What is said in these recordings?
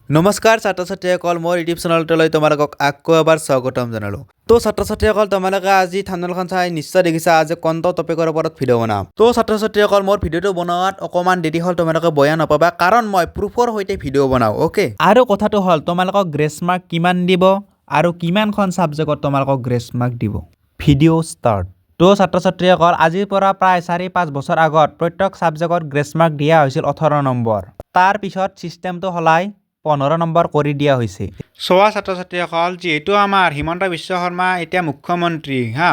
নমস্কাৰ ছাত্ৰ ছাত্ৰীসকল, মোৰ ইউটিউব চেনেলটোলৈ তোমালোকক আকৌ এবাৰ স্বাগতম জনালোঁ। তো ছাত্ৰ ছাত্ৰীসকল, তোমালোকে আজি থাম্বনেইলখন চাই নিশ্চয় দেখিছা আজি কোনটো টপিকৰ ওপৰত ভিডিঅ' বনাম। তো ছাত্ৰ ছাত্ৰীসকল, মোৰ ভিডিঅ'টো বনোৱাত অকণমান দেৰি হ'ল, তোমালোকে বেয়া নাপাবা, কাৰণ মই প্ৰুফৰ সৈতে ভিডিঅ' বনাওঁ, অ'কে। আৰু কথাটো হ'ল, তোমালোকক গ্ৰেছ মাৰ্ক কিমান দিব আৰু কিমানখন ছাবজেক্টত তোমালোকক গ্ৰেছ মাৰ্ক দিব। Video' start. তো ছাত্ৰ ছাত্ৰীসকল, আজিৰ পৰা প্ৰায় 4-5 বছৰ আগত প্ৰত্যেক ছাবজেক্টত গ্ৰেছ মাৰ্ক দিয়া হৈছিল 18 নম্বৰ। তাৰ পিছত ছিষ্টেমটো সলাই 15 নম্বৰ কৰি দিয়া হৈছে। চোৱা ছাত্ৰ ছাত্ৰীসকল, যিহেতু আমাৰ হিমন্ত বিশ্ব শৰ্মা এতিয়া মুখ্যমন্ত্ৰী হা,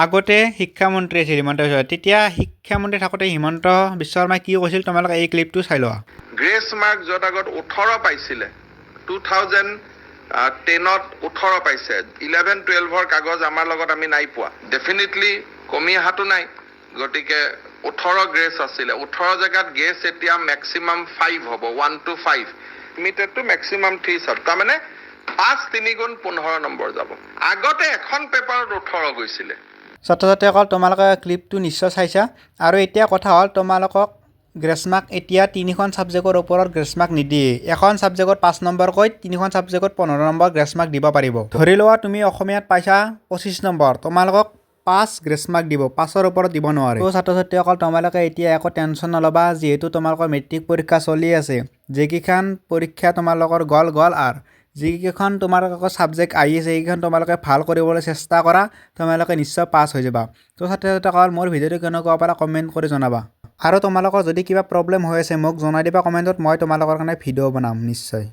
আগতে শিক্ষামন্ত্ৰী আছিল হিমন্ত বিশ্ব। তেতিয়া শিক্ষামন্ত্ৰী থাকোঁতে হিমন্ত বিশ্ব শৰ্মাই কি কৈছিল, তোমালোকে এই ক্লিপটো চাই লোৱা। গ্ৰেছ মাৰ্ক য'ত আগত 18 পাইছিলে, 2010ত 18 পাইছে, 11-12ৰ কাগজ আমাৰ লগত আমি নাই পোৱা, ডেফিনেটলি কমি অহাটো নাই। গতিকে 18 গ্ৰেছ আছিলে, 18 জেগাত গ্ৰেছ এতিয়া মেক্সিমাম 5 হ'ব, 1 to 5, limited to maximum three sub. তাৰমানে 5 3 গুণ 15 নম্বৰ যাব। আগতে এখন পেপাৰত 18 গৈছিলে। ছাত্ৰ ছাত্ৰীসকল, তোমালোকে ক্লিপটো নিশ্চয় চাইছা। আৰু এতিয়া কথা হ'ল, তোমালোকক গ্ৰেছ মাৰ্ক এতিয়া তিনিখন ছাবজেক্টৰ ওপৰত গ্ৰেছ মাৰ্ক নিদিয়ে। এখন ছাবজেক্টত 5 নম্বৰকৈ, তিনিখন ছাবজেক্টত 15 নম্বৰ গ্ৰেছ মাৰ্ক দিব পাৰিব। ধৰি লোৱা তুমি অসমীয়াত পাইছা 25 নম্বৰ, তোমালোকক 5 গ্ৰেছ মাৰ্ক দিব, 5ৰ ওপৰত দিব নোৱাৰে। তো ছাত্ৰ ছাত্ৰীসকল, তোমালোকে এতিয়া একো টেনশ্যন নল'বা, যিহেতু তোমালোকৰ মেট্ৰিক পৰীক্ষা চলি আছে। যিকেইখন পৰীক্ষা তোমালোকৰ গ'ল গ'ল আৰু যিকেইখন তোমালোকৰ ছাবজেক্ট আহি আছে, সেইকেইখন তোমালোকে ভাল কৰিবলৈ চেষ্টা কৰা, তোমালোকে নিশ্চয় পাছ হৈ যাবা। তো ছাত্ৰ ছাত্ৰীসকল, মোৰ ভিডিঅ'টো কেনেকুৱা পালা কমেণ্ট কৰি জনাবা আৰু তোমালোকৰ যদি কিবা প্ৰব্লেম হৈ আছে, মোক জনাই দিবা কমেণ্টত, মই তোমালোকৰ কাৰণে ভিডিঅ' বনাম নিশ্চয়।